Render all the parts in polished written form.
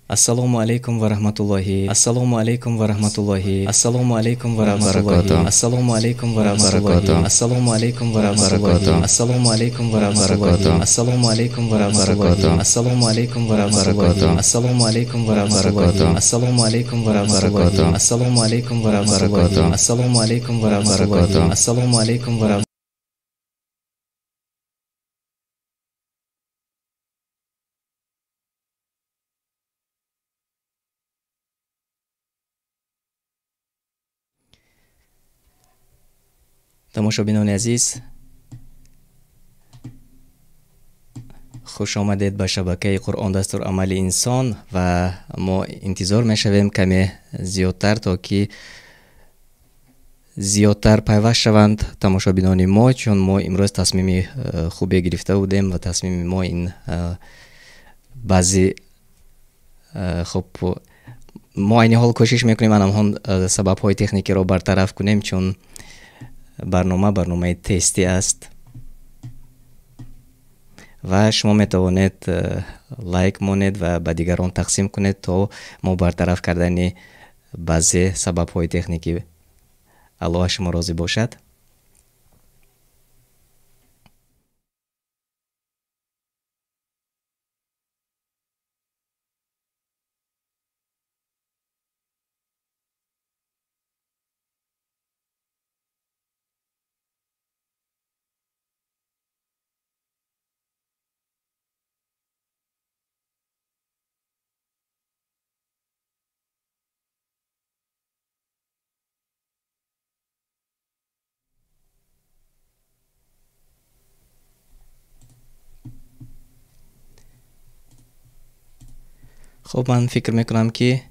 Ассалому алайкум ва раҳматуллоҳи. Ассалому алайкум ва раҳматуллоҳи. Ассалому алайкум ва раҳматуллоҳи. Ассалому алайкум ва раҳматуллоҳи. Ассалому алайкум ва раҳматуллоҳи. Ассалому алайкум ва раҳматуллоҳи. Ассалому алайкум ва раҳматуллоҳи. Ассалому алайкум ва раҳматуллоҳи. Ассалому алайкум ва раҳматуллоҳи. Ассалому алайкум ва раҳматуллоҳи. Ассалому алайкум ва раҳматуллоҳи. Ассалому алайкум ва раҳматуллоҳи. Ассалому алайкум ва Тамошобинони азиз, хуш омадед ба шабакаи Қуръон дастурамали инсон ва мо интизор мешавем каме зиёдтар, то ки зиёдтар пайваст шаванд тамошобинони мо, чун мо имрӯз тасмими хубе гирифта будем ва тасмими мо ин баъзе хуб мо айни ҳол кӯшиш мекунем анамҳон сабабҳои техникиро бартараф кунем, чун барнома барномаи тестӣ аст ва шумо метавонед лайк монед ва ба дигарон тақсим кунед, то мо бартараф кардани баъзе сабабҳои техникӣ. Аллоҳ аз шумо розӣ бошад. Хуб, ман фикр мекунам, ки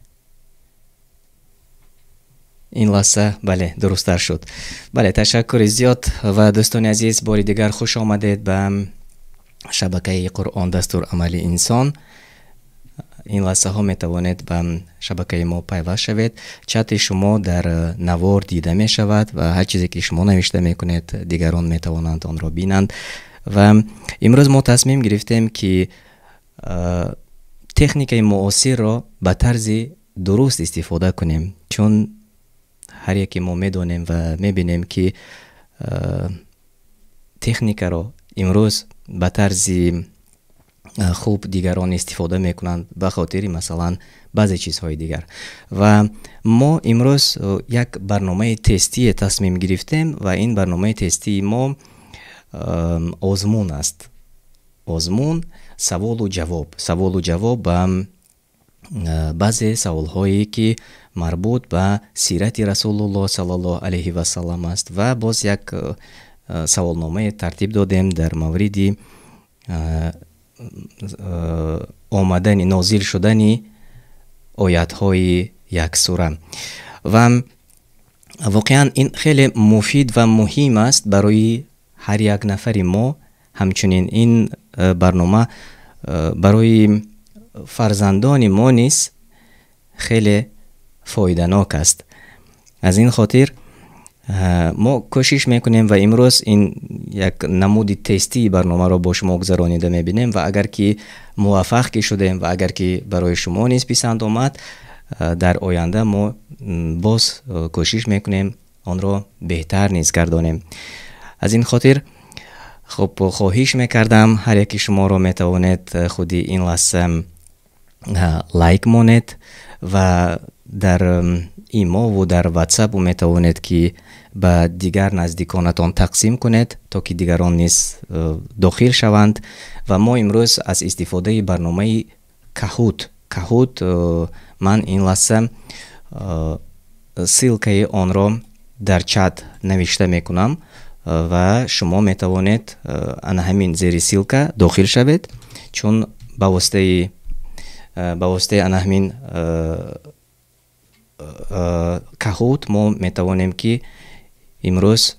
ин лаҳза бале дурусттар шуд. Бале, ташаккури зиёд ва дӯстони азиз, бори дигар хуш омадед ба шабакаи Қуръон дастурамали инсон. Ин лаҳзаҳо метавонед ба шабакаи мо пайваст шавед. Чати шумо дар навор дида мешавад ва ҳар чизе ки шумо навишта мекунед, дигарон метавонанд онро бинанд. Ва имрӯз мо тасмим гирифтем, ки техникаи муосирро ба тарзи дуруст истифода кунем, чун ҳар яке мо медонем ва мебинем, ки техникаро имрӯз ба тарзи хуб дигарон истифода мекунанд ба хотири масалан баъзе чизҳои дигар. Ва мо имрӯз як барномаи тестие тасмим гирифтем ва ин барномаи тестии мо озмун аст. Озмун саволу ҷавоб, саволу ҷавоб ба баъзе саволҳое, ки марбут ба сирати Расулуллоҳ саллаллоҳу алайҳи васаллам аст. Ва боз як саволномае тартиб додем дар мавриди омадани, нозил шудани оятҳои як сура. Ва воқеан ин хеле муфид ва муҳим аст барои ҳар як нафари мо. Ҳамчунин ин барнома барои фарзандони мо низ хеле фоиданок аст. Аз ин хотир мо кӯшиш мекунем ва имрӯз ин як намуди тестии барномаро бо шумо гузаронида мебинем ва агар ки муваффақ ки шудем ва агар ки барои шумо низ писанд омад, дар оянда мо боз кӯшиш мекунем онро беҳтар низ гардонем. Аз ин хотир хуб хоҳиш мекардам ҳар яки шуморо метавонед худи ин лаҳза лайк монед ва дар имову дар ватсапу метавонед ки ба дигар наздиконатон тақсим кунед, то ки дигарон низ дохил шаванд. Ва мо имрӯз аз истифодаи барномаи Каҳут, ман ин лаҳза ссылкаи онро дар чат навишта мекунам ва шумо метавонед ана ҳамин зери ссылка дохил шавед, чун ба воситаи ана ҳамин Каҳут мо метавонем, ки имрӯз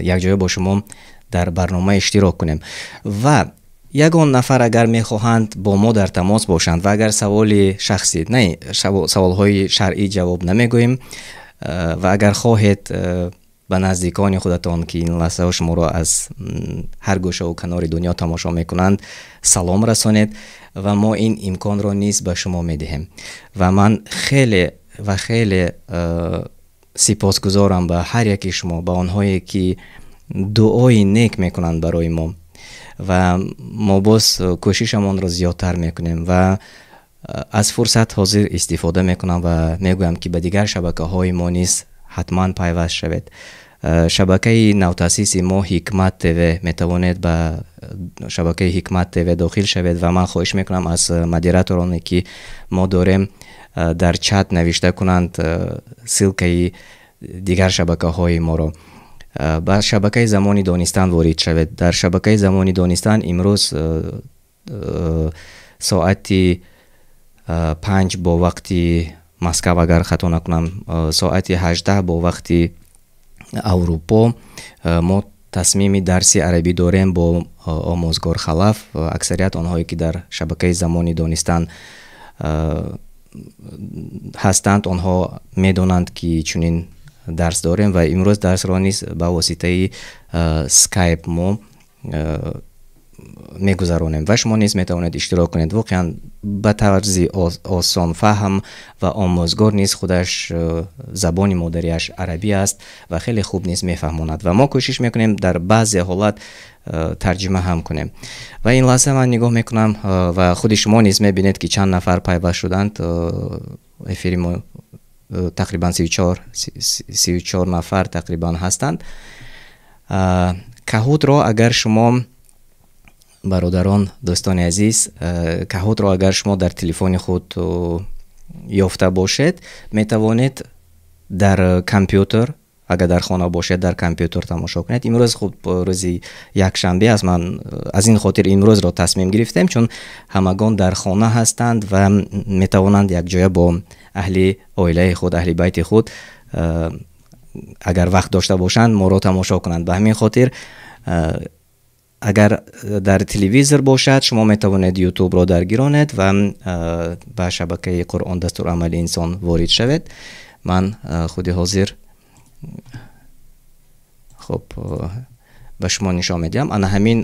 якҷоя бо шумо дар барнома иштирок кунем. Ва ягон нафар агар мехоҳанд бо мо дар тамос бошанд ва агар саволи шахсӣ, не, саволҳои шаръӣ ҷавоб намегӯем, ва агар хоҳед ба наздикони худатон, ки ин лаҳзаҳо шуморо аз ҳар гӯшаву канори дунё тамошо мекунанд, салом расонед ва мо ин имконро низ ба шумо медиҳем. Ва ман хеле ва хеле сипосгузорам ба ҳар яки шумо, ба онҳое ки дуои нек мекунанд барои мо ва мо боз кӯшишамонро зиёдтар мекунем ва аз фурсат ҳозир истифода мекунам ва мегӯям, ки ба дигар шабакаҳои мо низ ҳатман пайваст шавед. Шабакаи навтаъсиси мо Ҳикмат ТВ, метавонед ба шабакаи Ҳикмат ТВ дохил шавед ва ман хоҳиш мекунам аз модератороне, ки мо дорем, дар чат навишта кунанд ссылкаи дигар шабакаҳои моро. Ба шабакаи Замони Донистан ворид шавед. Дар шабакаи Замони Донистан имрӯз соати 5 бо вақти Москва, агар хато накунам, соати 18 бо вақти Аврупо мо тасмими дарси арабӣ дорем бо омӯзгор Халаф. Аксарият онҳое ки дар шабакаи Замони Донистан ҳастанд, онҳо медонанд, ки чунин дарс дорем ва имрӯз дарсро низ ба воситаи скайп мо мегузаронем ва шумо низ метавонед иштирок кунед. Воқеан ба тарзи осонфаҳм ва омӯзгор низ худаш забони модариаш арабӣ аст ва хеле хуб низ мефаҳмонад ва мо кӯшиш мекунем дар баъзе ҳолат тарҷима ҳам кунем. Ва ин лаҳза ман нигоҳ мекунам ва худи шумо низ мебинед, ки чанд нафар пайваст шуданд. Эфири мо тақрибан 34 нафар тақрибан ҳастанд. Каҳутро агар шумо, бародарон, дӯстони азиз, Каҳутро агар шумо дар телефони худ ёфта бошед, метавонед дар компютер, агар дар хона бошед, дар компютер тамошо кунед. Имрӯз хуб рӯзи якшанбе аст, ман аз ин хотир имрӯзро тасмим гирифтем, чун ҳамагон дар хона ҳастанд ва метавонанд якҷоя бо аҳли оилаи худ, аҳли байти худ, агар вақт дошта бошанд, моро тамошо кунанд. Ба ҳамин хотир агар дар телевизор бошад, шумо метавонед ютубро даргиронед ва ба шабакаи Қуръон дастурамали инсон ворид шавед. Ман худи ҳозир хуб ба шумо нишон медиҳам. Ана ҳамин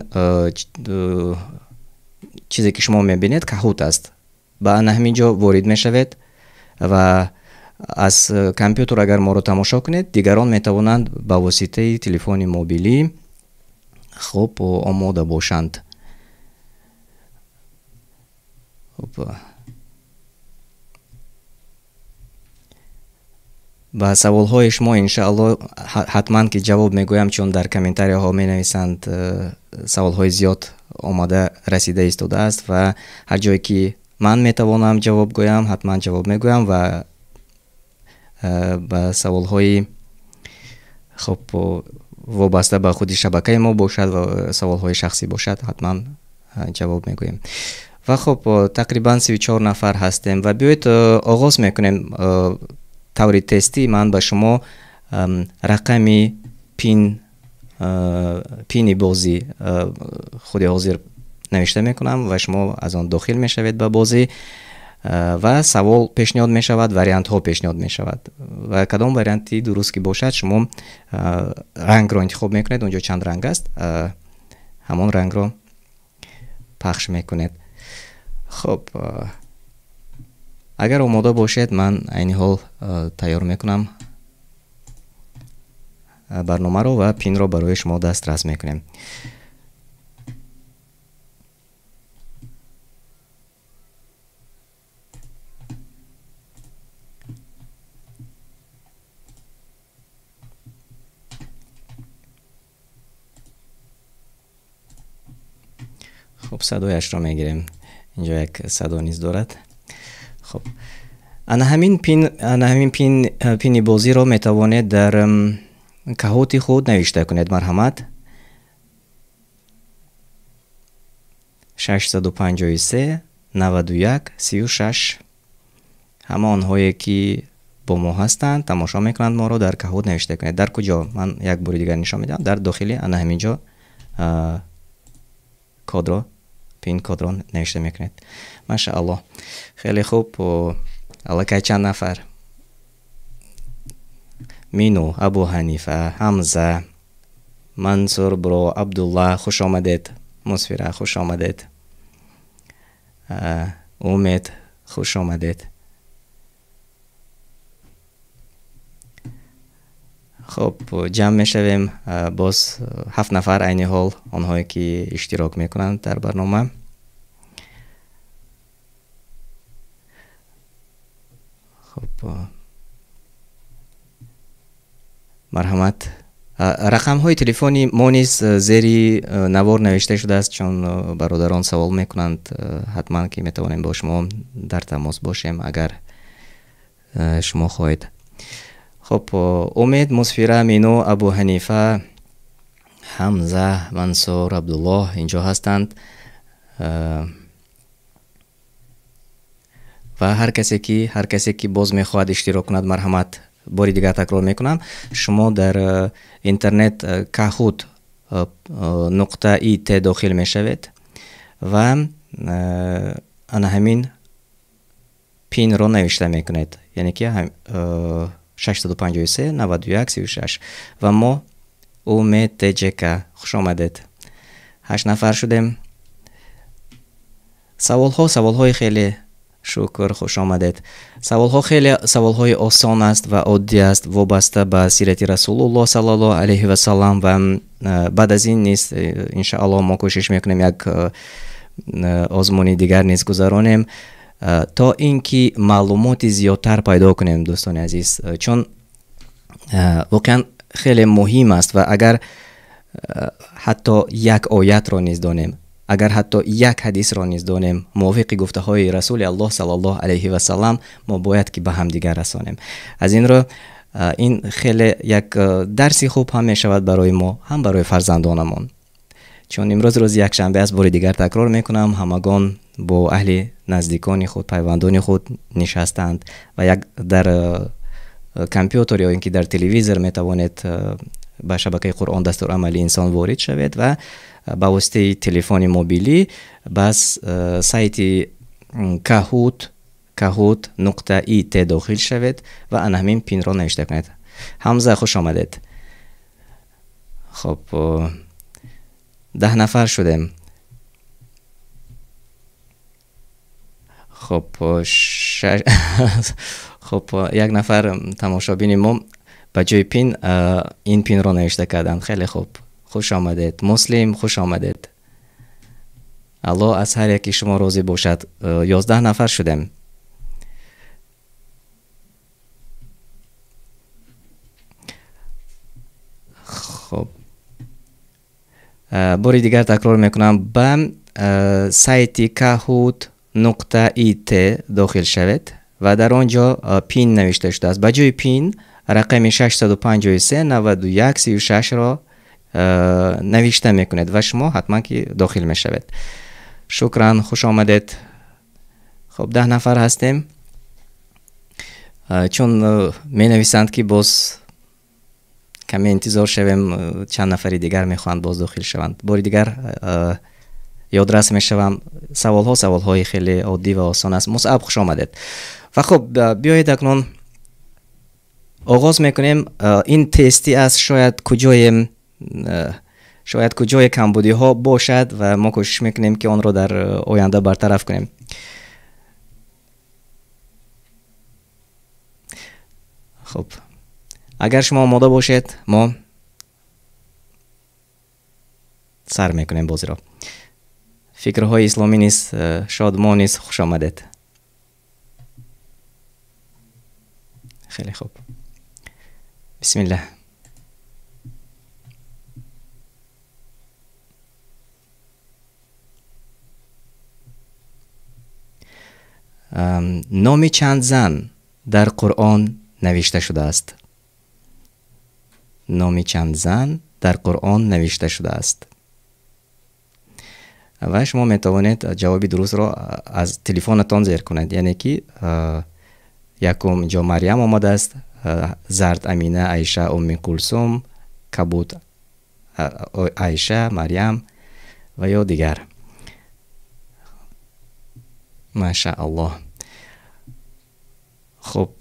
чизе ки шумо мебинед Каҳут аст. Ба ана ҳамин ҷо ворид мешавед ва аз компютер агар моро тамошо кунед, дигарон метавонанд ба воситаи телефони мобилӣ хуб омода бошанд. Хуб, ба саволҳои шумо иншааллоҳ ҳатман ки ҷавоб мегӯям, чун дар комментарияҳо менависанд, саволҳои зиёд омада расида истодааст ва ҳар ҷое ки ман метавонам ҷавоб гӯям, ҳатман ҷавоб мегӯям ва ба саволҳои хуб вобаста ба худи шабакаи мо бошад ва саволҳои шахсӣ бошад, ҳатман ҷавоб мегӯем. Ва хуб, тақрибан 34 нафар ҳастем ва биёед оғоз мекунем. Таври тестӣ ман ба шумо рақами пини бозӣ худи ҳозир навишта мекунам ва шумо аз он дохил мешавед ба бозӣ ва савол пешниҳод мешавад, вариантҳо пешниҳод мешавад ва кадом варианти дуруст ки бошад, шумо рангро интихоб мекунед. Онҷо чанд ранг аст, ҳамон рангро пахш мекунед. Хуб, агар омода бошед, ман айни ҳол тайёр мекунам барномаро ва пинро барои шумо дастрас мекунем. Хуб, садояшро мегирем. Инҷо як садо низ дорад. Хуб, ана ҳамин пини бозиро метавонед дар Каҳути худ навишта кунед. Марҳамат. 653 91 36. Ҳама онҳое ки бо мо ҳастанд, тамошо мекунанд моро, дар Каҳут навишта кунед. Дар куҷо? Ман як бори дигар нишон медиҳам. Дар дохили ана ҳамин ҷо кодро, пин кодро навишта мекунед. Машааллоҳ, хеле хуб. Аллакай чанд нафар Мину, Абу Ҳанифа, Ҳамза, Мансур бро, Абдулла, хуш омадед. Мусфира, хуш омадед. Умед, хуш омадед. Хуб, ҷамъ мешавем. Боз 7 нафар айни ҳол онҳое ки иштирок мекунанд дар барнома. Хуб, марҳамат. Рақамҳои телефони мо низ зери навор навишта шудааст, чун бародарон савол мекунанд, ҳатман ки метавонем бо шумо дар тамос бошем, агар шумо хоҳед. Хуб, Умед, Мусфира, Мину, Абу Ҳанифа, Ҳамза, Мансур, Абдуллоҳ инҷо ҳастанд. Ва ҳар касе ки боз мехоҳад иштирок кунад, марҳамат. Бори дигар такрор мекунам, шумо дар интернет kahoot.it дохил мешавед ва ана ҳамин пинро навишта мекунед, яъне ки 653 91 36. Ва мо Умед ТЖК, хуш омадед. 8 нафар шудем. Саволҳои хеле шукр, хуш омадед. Саволҳо хеле саволҳои осон аст ва оддӣ аст, вобаста ба сирати Расулуллоҳ саллаллоҳу алайҳи васаллам. Ва баъд аз ин низ иншааллоҳ мо кӯшиш мекунем як озмуни дигар низ гузаронем, то ин ки маълумоти зиёдтар пайдо кунем, дӯстони азиз, чун воқеан хеле муҳим аст. Ва агар ҳатто як оятро низ донем, агар ҳатто як ҳадисро низ донем, мувофиқи гуфтаҳои Расули Аллоҳ саллаллоҳу алайҳи васаллам, мо бояд ки ба ҳамдигар расонем. Аз ин рӯ ин хеле як дарси хуб ҳам мешавад барои мо, ҳам барои фарзандонамон. Чун имрӯз рӯзи якшанбе аст, бори дигар такрор мекунам, ҳамагон бо аҳли наздикони худ, пайвандони худ нишастанд ва як дар компютер ё ин ки дар телевизор метавонед ба шабакаи Қуръон дастурамали инсон ворид шавед ва ба воситаи телефони мобилӣ ба сайти kahoot.it дохил шавед ва ана ҳамин пинро навишта кунед. Ҳамза, хуш омадед. Хуб, 10 нафар шудем. Хуб, хуб, як нафар тамошобини мо ба ҷои пин ин пинро навишта карданд. Хеле хуб, хуш омадед. Муслим, хуш омадед. Аллоҳ аз ҳар яки шумо розӣ бошад. 11 нафар шудем. Хуб, бори дигар такрор мекунам, ба сайти kahoot.it дохил шавед ва дар он ҷо пин навишта шудааст. Ба ҷои пин рақами 653 91 36-ро навишта мекунед ва шумо ҳатман ки дохил мешавед. Шукран, хуш омадед. Хуб, 10 нафар ҳастем. Чун менависанд ки боз каме интизор шавем, чанд нафари дигар мехоҳанд боз дохил шаванд. Бори дигар ёдрас мешавам, саволҳо саволҳои хеле оддӣ ва осон аст. Мусаб, хуш омадед. Ва хуб, биёед акнун оғоз мекунем. Ин тестӣ аст, шояд куҷое камбудиҳо бошад ва мо кӯшиш мекунем ки онро дар оянда бартараф кунем. Хуб, агар шумо омода бошед, мо сар мекунем бозиро. Фикрҳои исломӣ низ, шодмон низ, хуш омадед. Хеле хуб, бисмиллаҳ. Номи чанд зан дар Қуръон навишта шудааст? Номи чанд зан дар Қуръон навишта шудааст? Ва шумо метавонед ҷавоби дурустро аз телефонатон зер кунед, яъне ки якум ҷо Марьям омадааст, зард Амина, Айша, Умми Кулсум, кабуд Айша, Марьям ва ё дигар. Машааллоҳ. Хуб,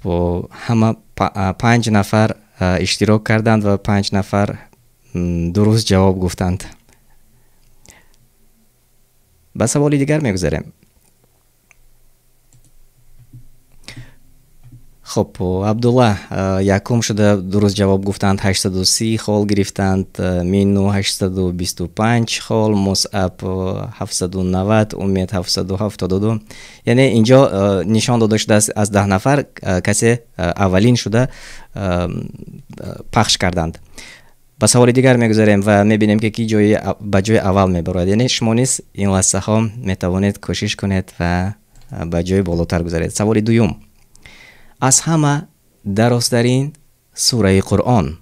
ҳама 5 нафар иштирок карданд ва 5 нафар дуруст ҷавоб гуфтанд. Ба саволи дигар мегузарем. Хуб, Абдулла якум шуда дуруст ҷавоб гуфтанд, 830 хол гирифтанд, Мину 825 хол, Мусаб 790, Умед 772. Яъне инҷо нишон дода шудааст, аз 10 нафар касе аввалин шуда пахш карданд. Ба саволи дигар мегузарем ва мебинем ки ки ба ҷои аввал мебарояд. Яъне шумо низ ин лаҳзаҳо метавонед кӯшиш кунед ва ба ҷои болотар гузаред. Саволи дуюм. Аз ҳама дарозтарин сураи Қуръон.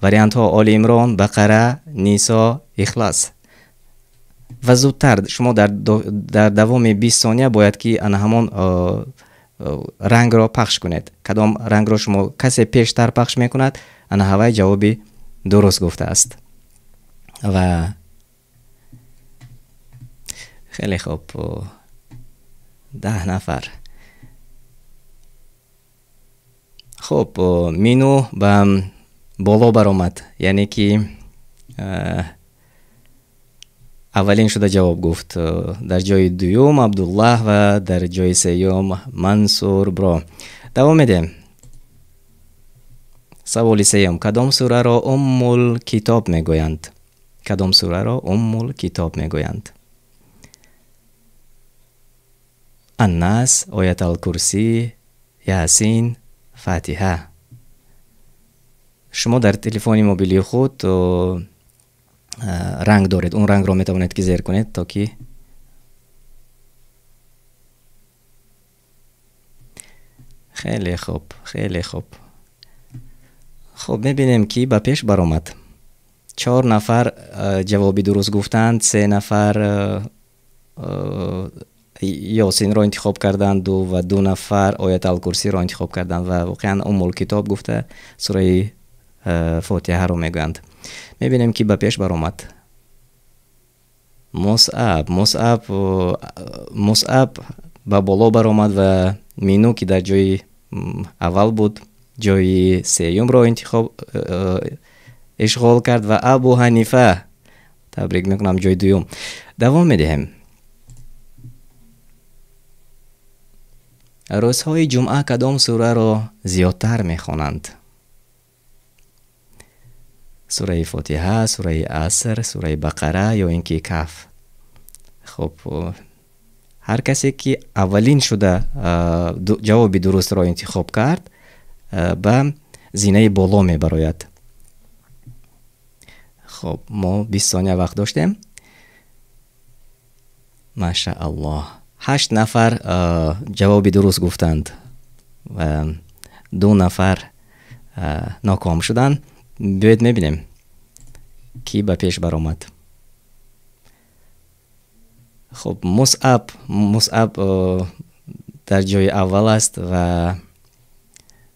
Вариантҳо: Оли Имрон, Бақара, Нисо, Ихлас. Ва зудтар шумо дар давоми 20 сония бояд ки ана ҳамон рангро пахш кунед. Кадом рангро шумо касе пештар пахш мекунад, ана ҳавай ҷавоби дуруст гуфтааст. Ва хеле хуб, 10 нафар. Хуб, Мину ба боло баромад, яъне ки аввалин шуда ҷавоб гуфт. Дар ҷои дуюм Абдуллаҳ ва дар ҷои сеюм Мансур бро. Давом медиҳем. Саволи сеюм. Кадом сураро Уммул китоб мегӯянд? Кадом сураро Уммул китоб мегӯянд? Аннас, Оят ал-Курсӣ, Ясин, Фатиҳа. Шумо дар телефони мобилии худ ранг доред. Он рангро метавонед ки зер кунед, то ки хеле хуб, хеле хуб. Хуб, мебинем ки ба пеш баромад. 4 нафар ҷавоби дуруст гуфтанд, 3 нафар Ёсинро интихоб карданд ва 2 нафар Оят ал-Курсиро интихоб карданд ва воқеан Уммул китоб гуфта сураи Фотиҳаро мегӯянд. Мебинем ки ба пеш баромад. Мусаб ба боло баромад ва Мину ки дар ҷои аввал буд, ҷои сеюмро интихоб ишғол кард ва Абу Ҳанифа, табрик мекунам, ҷои дуюм. Давом медиҳем. Рӯзҳои ҷумъа кадом сураро зиёдтар мехонанд? Сураи Фотиҳа, сураи Аср, сураи Бақара ё ин ки Каф? Хуб, ҳар касе ки аввалин шуда ҷавоби дурустро интихоб кард, ба зинаи боло мебарояд. Хуб, мо 20 сония вақт доштем. Машааллоҳ. 8 нафар ҷавоби дуруст гуфтанд ва 2 нафар ноком шуданд. Биёед мебинем ки ба пеш баромад. Хуб, Мусаб дар ҷои аввал аст ва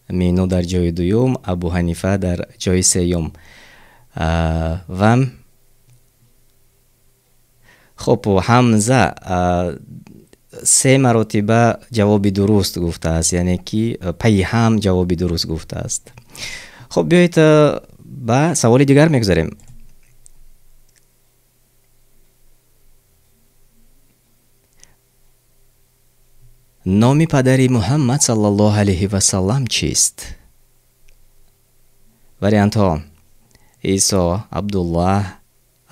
Мину дар ҷои дуюм, Абу Ҳанифа дар ҷои сеюм. Ва хуб, Ҳамза 3 маротиба ҷавоби дуруст гуфтааст, яъне ки пайи ҳам ҷавоби дуруст гуфтааст. Хуб, биёед ба саволи дигар мегузарем. Номи падари Муҳаммад саллаллоҳу алайҳи васаллам чист? Вариантҳо: Исо, Абдуллаҳ,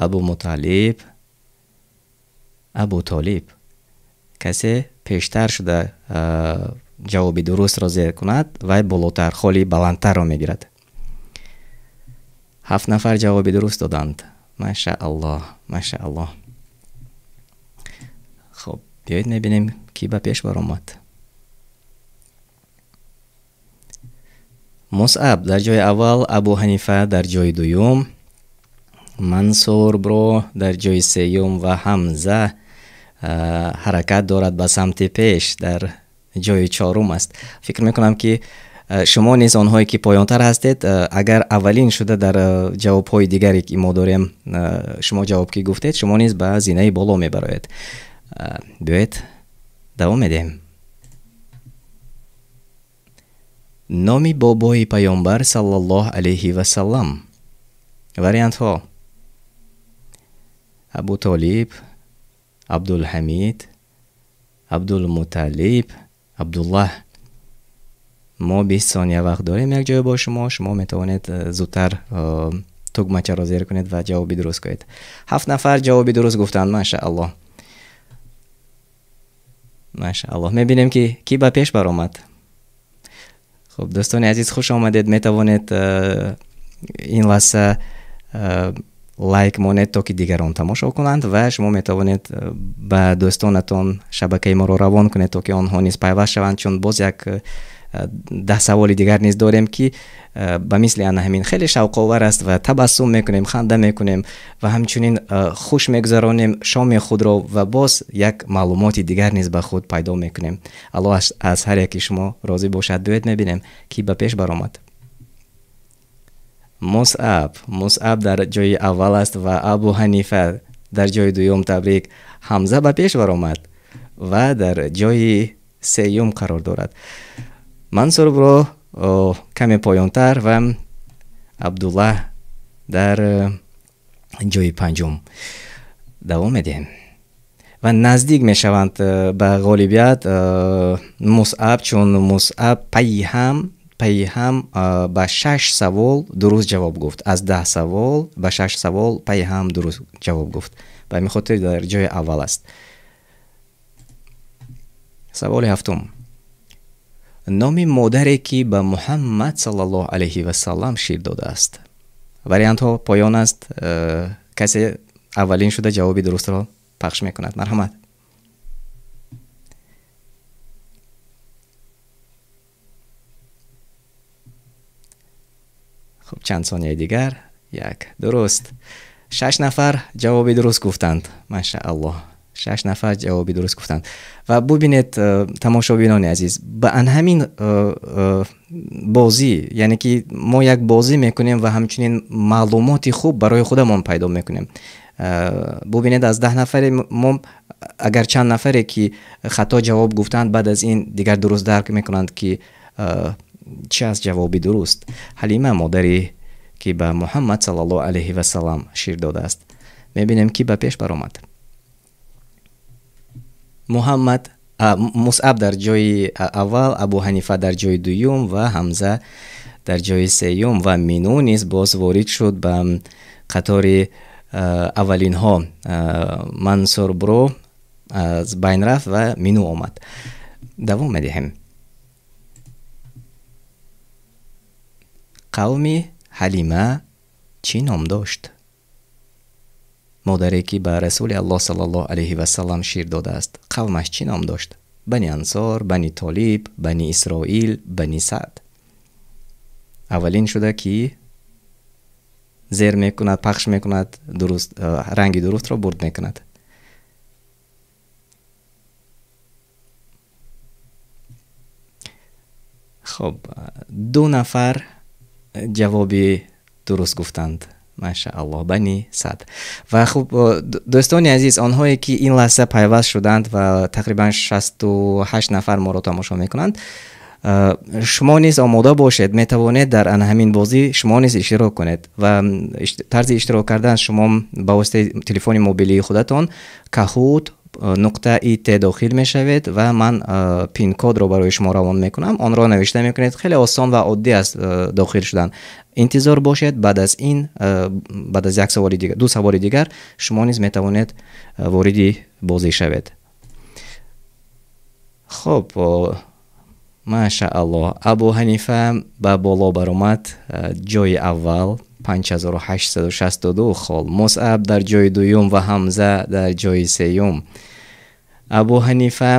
Абу Муталиб, Абу Толиб. Касе пештар шуда ҷавоби дурустро зер кунад, вай болотар, холи баландтарро мегирад. 7 нафар ҷавоби дуруст доданд. Машааллоҳ, машааллоҳ. Хуб, биёед мебинем ки ба пеш баромад. Мусаб дар ҷои аввал, Абу Ҳанифа дар ҷои дуюм, Мансур бро дар ҷои сеюм ва Ҳамза ҳаракат дорад ба самти пеш, дар ҷои чорум аст. Фикр мекунам ки шумо низ онҳое ки поёнтар ҳастед, агар аввалин шуда дар ҷавобҳои дигаре ки мо дорем шумо ҷавоб ки гуфтед, шумо низ ба зинаи боло мебароед. Биёед давом медиҳем. Номи бобои паёмбар саллаллоҳ алайҳи васаллам. Вариантҳо: Абу Толиб, Абдулҳамид, Абдулмуталиб, Абдуллаҳ. Мо 20 сония вақт дорем якҷоя бо шумо. Шумо метавонед зудтар тугмачаро зер кунед ва ҷавоби дуруст кунед. 7 нафар ҷавоби дуруст гуфтанд. Машааллоҳ, машааллоҳ. Мебинем ки кӣ ба пеш баромад. Хуб, дӯстони азиз, хуш омадед. Метавонед ин лаҳза лайк монед, то ки дигарон тамошо кунанд, ва шумо метавонед ба дӯстонатон шабакаи моро равон кунед, то ки онҳо низ пайваст шаванд, чун боз як 10 саволи дигар низ дорем, ки ба мисли ана ҳамин хеле шавқовар аст ва табассум мекунем, ханда мекунем ва ҳамчунин хуш мегузаронем шоми худро ва боз як маълумоти дигар низ ба худ пайдо мекунем. Аллоҳ аз ҳар яки шумо розӣ бошад. Биёед мебинем, ки ба пеш баромад. Мусъаб, Мусъаб дар ҷои аввал аст ва Абу Ҳанифа дар ҷои дуюм. Табрик. Ҳамза ба пеш баромад ва дар ҷои сеюм қарор дорад. Мансур бро каме поёнтар ва Абдуллаҳ дар ҷои панҷум. Давом медиҳем ва наздик мешаванд ба ғолибият Мусъаб, чун Мусъаб пайи ҳам ба шаш савол дуруст ҷавоб гуфт. Аз 10 савол ба шаш савол пайи ҳам дуруст ҷавоб гуфт, ба ҳамин хотир дар ҷои аввал аст. Саволи ҳафтум: номи модаре, ки ба Муҳаммад саллаллоҳу алайҳи васаллам шир додааст. Вариантҳо поён аст. Касе аввалин шуда ҷавоби дурустро пахш мекунад, марҳамат. Хуб, чанд сонияи дигар. Як, дуруст. Шаш нафар ҷавоби дуруст гуфтанд. Машааллоҳ, шаш нафар ҷавоби дуруст гуфтанд. Ва бубинед, тамошобинони азиз, ба ан ҳамин бозӣ, яъне ки мо як бозӣ мекунем ва ҳамчунин маълумоти хуб барои худамон пайдо мекунем. Бубинед, аз 10 нафаре мо агар чанд нафаре ки хато ҷавоб гуфтанд, баъд аз ин дигар дуруст дарк мекунанд, ки чӣ аст ҷавоби дуруст. Ҳалима, модаре, ки ба Муҳаммад саллаллоҳу алайҳи васаллам шир додааст. Мебинем, ки ба пеш баромад. Муҳаммад, Мусъаб дар ҷои аввал, Абу Ҳанифа дар ҷои дуюм ва Ҳамза дар ҷои сеюм, ва Минӯ низ боз ворид шуд ба қатори аввалинҳо. Мансур бро аз байн рафт ва Минӯ омад. Давом медиҳем. Қавми Ҳалима чӣ ном дошт? Модаре, ки ба Расули Аллоҳ саллаллоҳу алайҳи васаллам шир додааст, қавмаш чӣ ном дошт? Бани Ансор, Бани Толиб, Бани Исроил, Бани Саъд. Аввалин шуда ки зер мекунад, пахш мекунад, дуруст ранги дурустро бурд мекунад. Хуб, ду нафар ҷавоби дуруст гуфтанд. Машааллоҳ, Бани Сад. Ва хуб, дӯстони азиз, онҳое ки ин лаҳза пайваст шуданд ва тақрибан 68 нафар моро тамошо мекунанд, шумо низ омода бошед, метавонед дар ана ҳамин бозӣ шумо низ иштирок кунед. Ва тарзи иштирок кардан: шумо ба воситаи телефони мобилии худатон kahoot.it дохил мешавед ва ман пин-кодро барои шумо равон мекунам, онро навишта мекунед. Хеле осон ва оддӣ аст дохил шудан. Интизор бошед, баъд аз ин, баъд аз як саволи дигар, ду саволи дигар, шумо низ метавонед вориди бозӣ шавед. Хуб, машааллоҳ, Абу Ҳанифа ба боло баромад, ҷои аввал, 5862 хол, Мусъаб дар ҷои дуюм ва Ҳамза дар ҷои сеюм. Абу Ҳанифа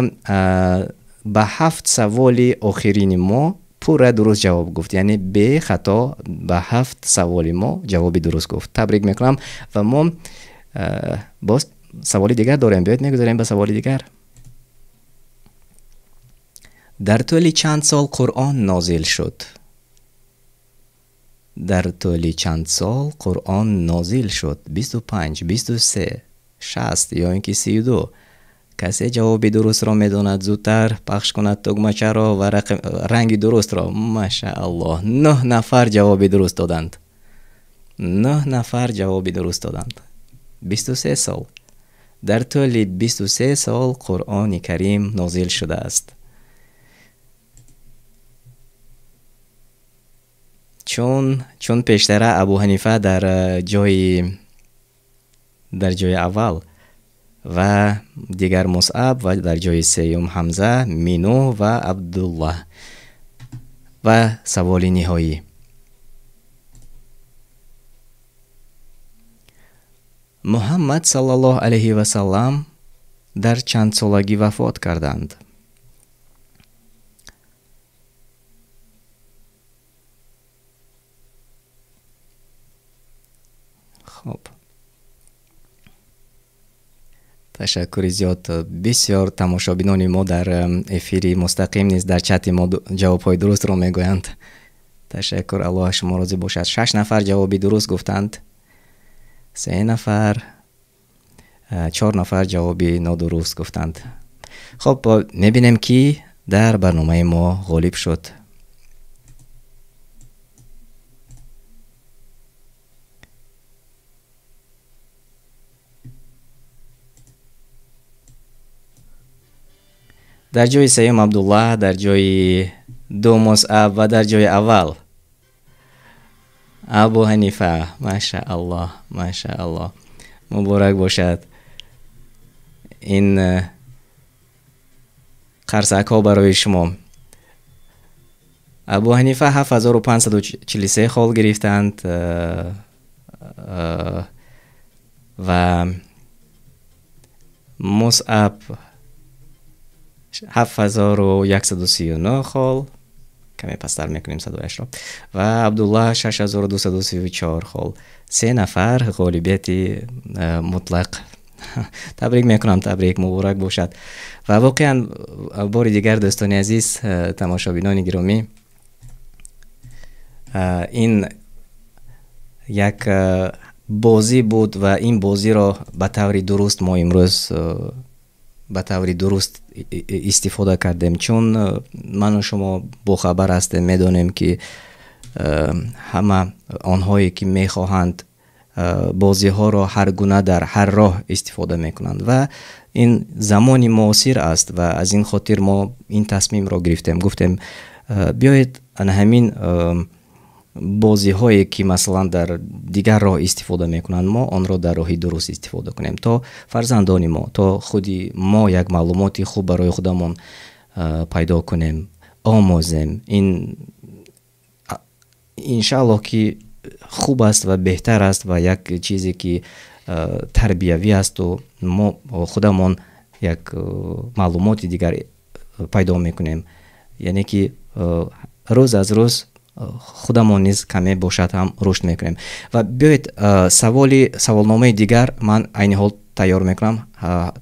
ба ҳафт саволи охирини мо пурра дуруст ҷавоб гуфт, яъне бехато ба ҳафт саволи мо ҷавоби дуруст гуфт. Табрик мекунам. Ва мо боз саволи дигар дорем. Биёед, мегузарем ба саволи дигар. Дар тӯли чанд сол Қуръон нозил шуд? Дар тӯли чанд сол Қуръон нозил шуд? 25, 23, 60 ё ин ки 32. Касе ҷавоби дурустро медонад, зудтар пахш кунад тугмачаро ва ранги дурустро. Машааллоҳ, 9 нафар ҷавоби дуруст доданд. 9 нафар ҷавоби дуруст доданд. 23 сол. Дар тӯли 23 сол Қуръони Карим нозил шудааст. Чун пештара Абу Ҳанифа дар ҷои аввал ва дигар Мусъаб ва дар ҷои сеюм Ҳамза, Мину ва Абдуллоҳ. Ва саволи ниҳоӣ. Муҳаммад саллаллоҳу алайҳи ва саллам дар чанд солагӣ вафот карданд? Хоб. Ташаккури зиёд. Бисёр тамошобинони мо дар эфири мустақим низ дар чати мо ҷавобҳои дурустро мегӯянд. Ташаккур, Аллоҳ аз шумо розӣ бошад. 6 нафар ҷавоби дуруст гуфтанд. 3 нафар, 4 нафар ҷавоби нодуруст гуфтанд. Хоб, мебинем ки дар барномаи мо ғолиб шуд. Дар ҷои сеюм Абдуллоҳ, дар ҷои дуюм Мусъаб ва дар ҷои аввал Абу Ҳанифа. Машааллоҳ, машааллоҳ, муборак бошад. Ин қарсакҳо барои шумо. Абу Ҳанифа 7543 хол гирифтанд ва Мусъаб 7139 хол, каме пасттар мекунем садояшро, ва Абдуллоҳ 6234 хол. 3 нафар ғолибияти мутлақ. Табрик мекунам, табрик, муборак бошад. Ва воқеан бори дигар дӯстони азиз, тамошобинони гиромӣ, ин як бозӣ буд ва ин бозиро ба таври дуруст мо имрӯз ба таври дуруст истифода кардем, чун ману шумо бохабар ҳастем, медонем ки ҳама онҳое ки мехоҳанд бозиҳоро ҳар гуна дар ҳар роҳ истифода мекунанд ва ин замони муосир аст ва аз ин хотир мо ин тасмимро гирифтем. Гуфтем биёед ана ҳамин бозиҳое ки масалан дар дигар роҳ истифода мекунанд, мо онро дар роҳи дуруст истифода кунем, то фарзандони мо, то худи мо як маълумоти хуб барои худамон пайдо кунем, омӯзем. Ин иншааллоҳ ки хуб аст ва беҳтар аст ва як чизе ки тарбиявӣ асту мо худамон як маълумоти дигар пайдо мекунем. Яъне ки рӯз аз рӯз худамон низ каме бошад ҳам рушд мекунем. Ва биёед саволномаи дигар ман айни ҳол тайёр мекунам.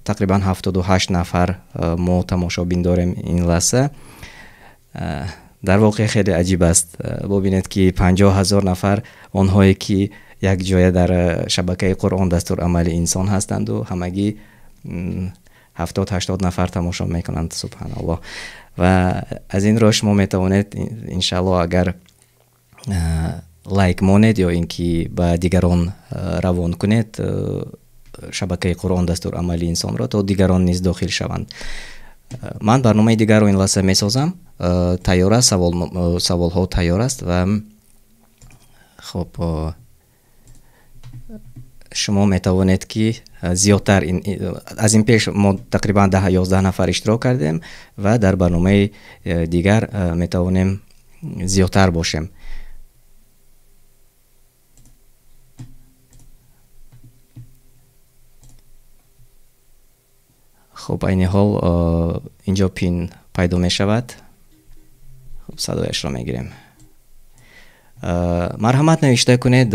Тақрибан 78 нафар мо тамошобин дорем ин лаҳза. Дар воқеъ хеле аҷиб аст. Бубинед ки 50 000 нафар онҳое ки як ҷоя дар шабакаи Қуръон дастурамали инсон ҳастанду ҳамагӣ 70-80 нафар тамошо мекунанд. Субҳаналлоҳ. Ва аз ин роҳ шумо метавонед иншааллоҳ агар лайк монед ё ин ки ба дигарон равон кунед шабакаи Қуръон дастурамали инсонро, то дигарон низ дохил шаванд. Ман барномаи дигарро ин лаҳза месозам. Тайёр аст, саволҳо тайёр аст ва хоб шумо метавонед ки зиёдтар аз ин пеш мо тақрибан 10-11 нафар иштирок кардем ва дар барномаи дигар метавонем зиёдтар бошем. Хоб, айни ҳол инҷо пин пайдо мешавад. Хоб, садояшро мегирем. Марҳамат навишта кунед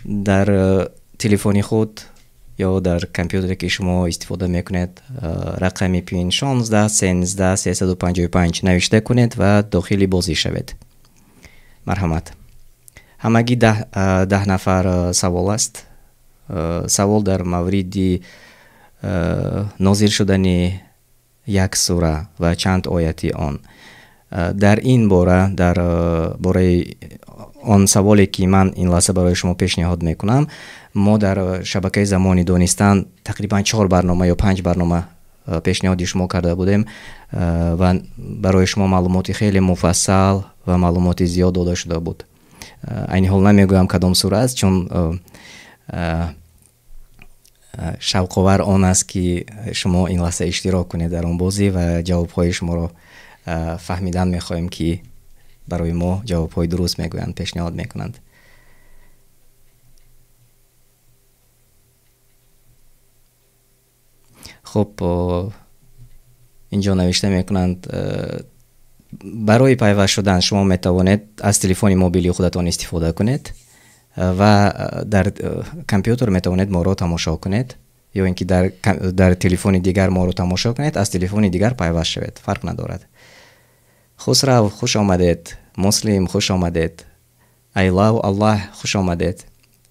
дар телефони худ ё дар компютере ки шумо истифода мекунед рақами пин 16 13 355 навишта кунед ва дохили бозӣ шавед. Марҳамат. Ҳамагӣ 10 нафар савол аст. Савол дар мавриди нозил шудани як сура ва чанд ояти он. Дар ин бора, дар бораи он саволе ки ман ин лаҳза барои шумо пешниҳод мекунам, мо дар шабакаи Замони Донистан тақрибан 4 барнома ё 5 барнома пешниҳоди шумо карда будем ва барои шумо маълумоти хеле муфассал ва маълумоти зиёд дода шуда буд. Айни ҳол намегӯям кадом сура аст, чун шавқовар он аст ки шумо ин лаҳза иштирок кунед дар он бозӣ ва ҷавобҳои шуморо фаҳмидан мехоҳем ки барои мо ҷавобҳои дуруст мегӯянд, пешниҳод мекунанд. Хуб, инҷо навишта мекунанд, барои пайваст шудан шумо метавонед аз телефони мобилии худатон истифода кунед ва дар компютер метавонед моро тамошо кунед ё ин ки дар телефони дигар моро тамошо кунед, аз телефони дигар пайваст шавед, фарқ надорад. Хусрав, хуш омадед. Муслим, хуш омадед. Айлав Аллаҳ, хуш омадед.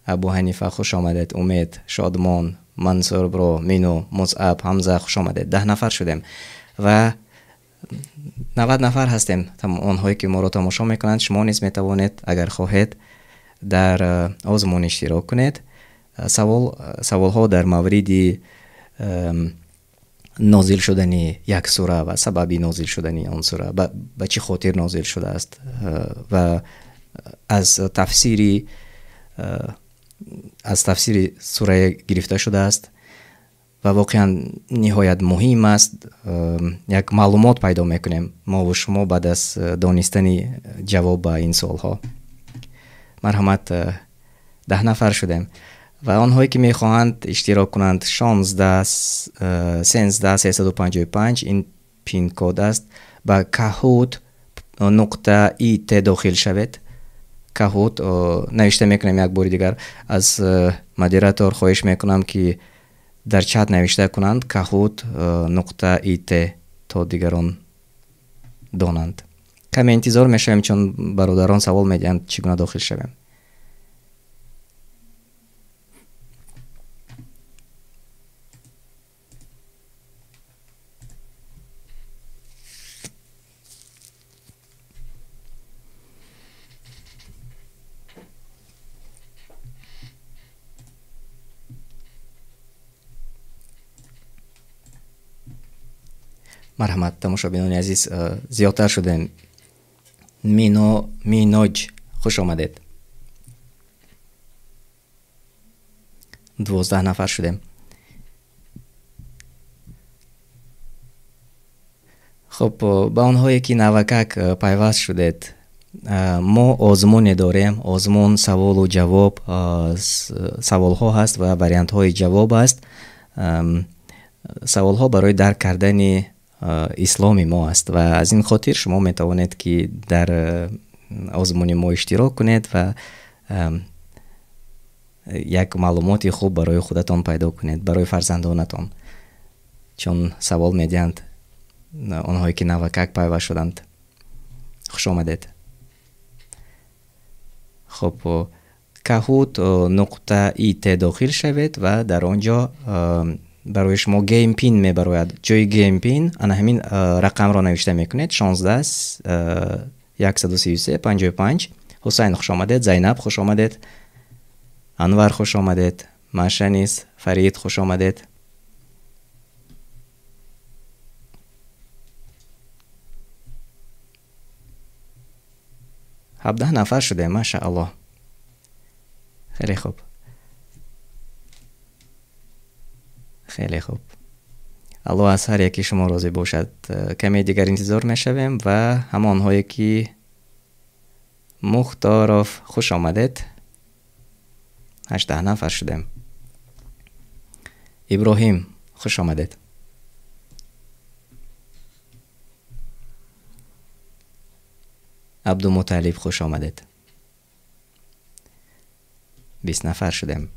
Абу Ҳанифа, хуш омадед. Умед, Шодмон, Мансур бро, Мину, Мусаб, Ҳамза, хуш омадед. 10 нафар шудем ва 90 нафар ҳастем. Онҳое ки моро тамошо мекунанд, шумо низ метавонед, агар хоҳед, дар озмун иштирок кунед. Саволҳо дар мавриди нозил шудани як сура ва сабаби нозил шудани он сура, ба чӣ хотир нозил шудааст ва аз тафсири сура гирифта шудааст ва воқеан ниҳоят муҳим аст. Як маълумот пайдо мекунем мо ва шумо баъд аз донистани ҷавоб ба ин суолҳо. Марҳамат, 10 нафар шудем ва онҳое ки мехоҳанд иштирок кунанд, 16 13 355 ин пин-код аст. Ба kahoot.it дохил шавед. Kahoot навишта мекунем як бори дигар. Аз модератор хоҳиш мекунам ки дар чат навишта кунанд kahoot.it то дигарон донанд. Каме интизор мешавем, чун бародарон савол медиҳанд чӣ гуна дохил шавем. Марҳамат, тамошобинони азиз, зиёдтар шудем. Миноҷ, хуш омадед. 12 нафар шудем. Хуб, ба онҳое ки навакак пайваст шудед, мо озмуне дорем. Озмун саволу ҷавоб, саволҳо ҳаст ва вариантҳои ҷавоб аст. Саволҳо барои дарк кардани исломи мо аст ва аз ин хотир шумо метавонед ки дар озмуни мо иштирок кунед ва як маълумоти хуб барои худатон пайдо кунед, барои фарзандонатон, чун савол медиҳанд онҳое ки навакак пайваст шуданд. Хуш омадед. Хуб, kahoot.it дохил шавед ва дар он ҷо барои шумо game pin мебарояд. Ҷои game pin ана ҳамин рақамро навишта мекунед: 16 133 55. Ҳусайн, хуш омадед. Зайнаб, хуш омадед. Анвар, хуш омадед. Маша низ, Фарид, хуш омадед. 17 нафар шудем, машааллоҳ. Хеле хуб. Хеле хуб. Аллоҳ аз ҳар яки шумо розӣ бошад. Каме дигар интизор мешавем ва ҳамонҳое ки Мухторов, хуш омадед. 18 нафар шудем. Иброҳим, хуш омадед. Абдумуталиб, хуш омадед. 20 нафар шудем.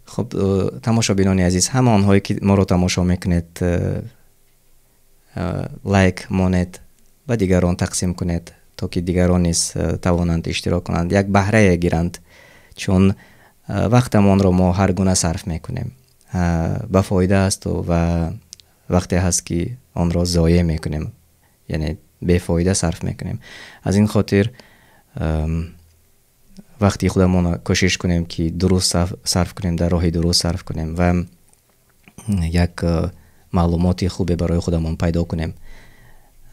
Хуб, тамошобинони азиз, ҳама онҳое ки моро тамошо мекунед, лайк монед, ба дигарон тақсим кунед то ки дигарон низ тавонанд иштирок кунанд, як баҳрае гиранд, чун вақтамонро мо ҳар гуна сарф мекунем, ба фоида аст ва вақте ҳаст ки онро зоеъ мекунем, яъне бефоида сарф мекунем. Аз ин хотир вақти худамонро кӯшиш кунем ки дуруст сарф кунем, дар роҳи дуруст сарф кунем ва як маълумоти хубе барои худамон пайдо кунем.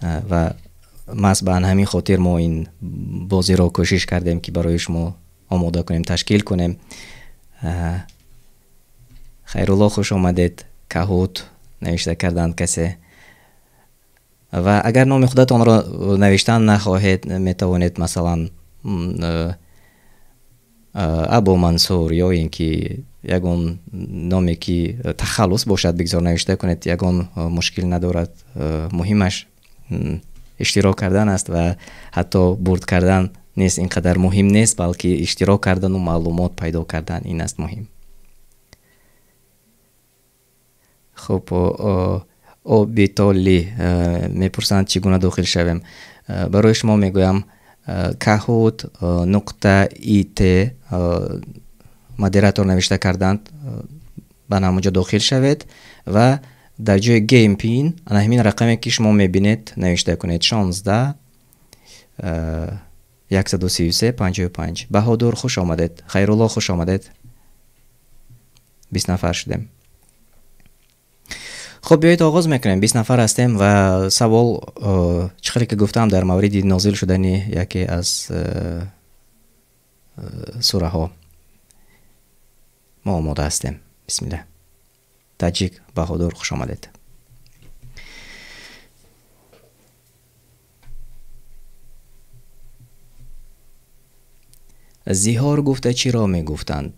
Ва маҳз ба ҳамин хотир мо ин бозиро кӯшиш кардем ки барои шумо омода кунем, ташкил кунем. Хайрулло, хуш омадед. Каҳут навишта карданд касе. Ва агар номи худатонро навиштан нахоҳед, метавонед масалан Абу Мансур ё ин ки ягон номе ки тахаллус бошад бигзор навишта кунед, ягон мушкил надорад. Муҳимаш иштирок кардан аст ва ҳатто бурд кардан нест, ин қадар муҳим нест, балки иштирок кардану маълумот пайдо кардан ин аст муҳим. Хуб, Обитоли мепурсанд чӣ гуна дохил шавем. Барои шумо мегӯям kahoot.it модератор навишта карданд, ба ҳамонҷо дохил шавед ва дар ҷои game pin ана ҳамин рақаме ки шумо мебинед навишта кунед 16 133 55. Баҳодур, хуш омадед. Хайрулло, хуш омадед. 20 нафар шудем. Хуб, биёед оғоз мекунем. 20 нафар ҳастем ва савол чӣ хеле ки гуфтам дар мавриди нозил шудани яке аз сураҳо мо омода ҳастем. Бисмиллаҳ. Таҷик Баҳодур, хуш омадед. Зиҳор гуфта чиро мегуфтанд?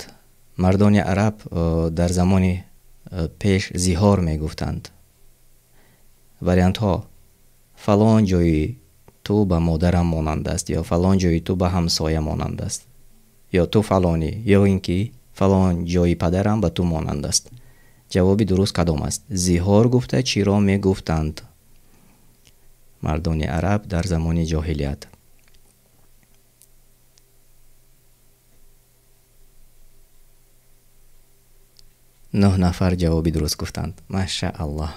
Мардони араб дар замони пеш зиҳор мегуфтанд. Вариантҳо: фалон ҷои ту ба модарам монанд аст, ё фалон ҷои ту ба ҳамсоя монанд аст, ё ту фалонӣ, ё ин ки фалон ҷои падарам ба ту монанд аст. Ҷавоби дуруст кадом аст? Зиҳор гуфта чиро мегуфтанд мардони араб дар замони ҷоҳилият? 9 нафар ҷавоби дуруст гуфтанд. Машааллоҳ.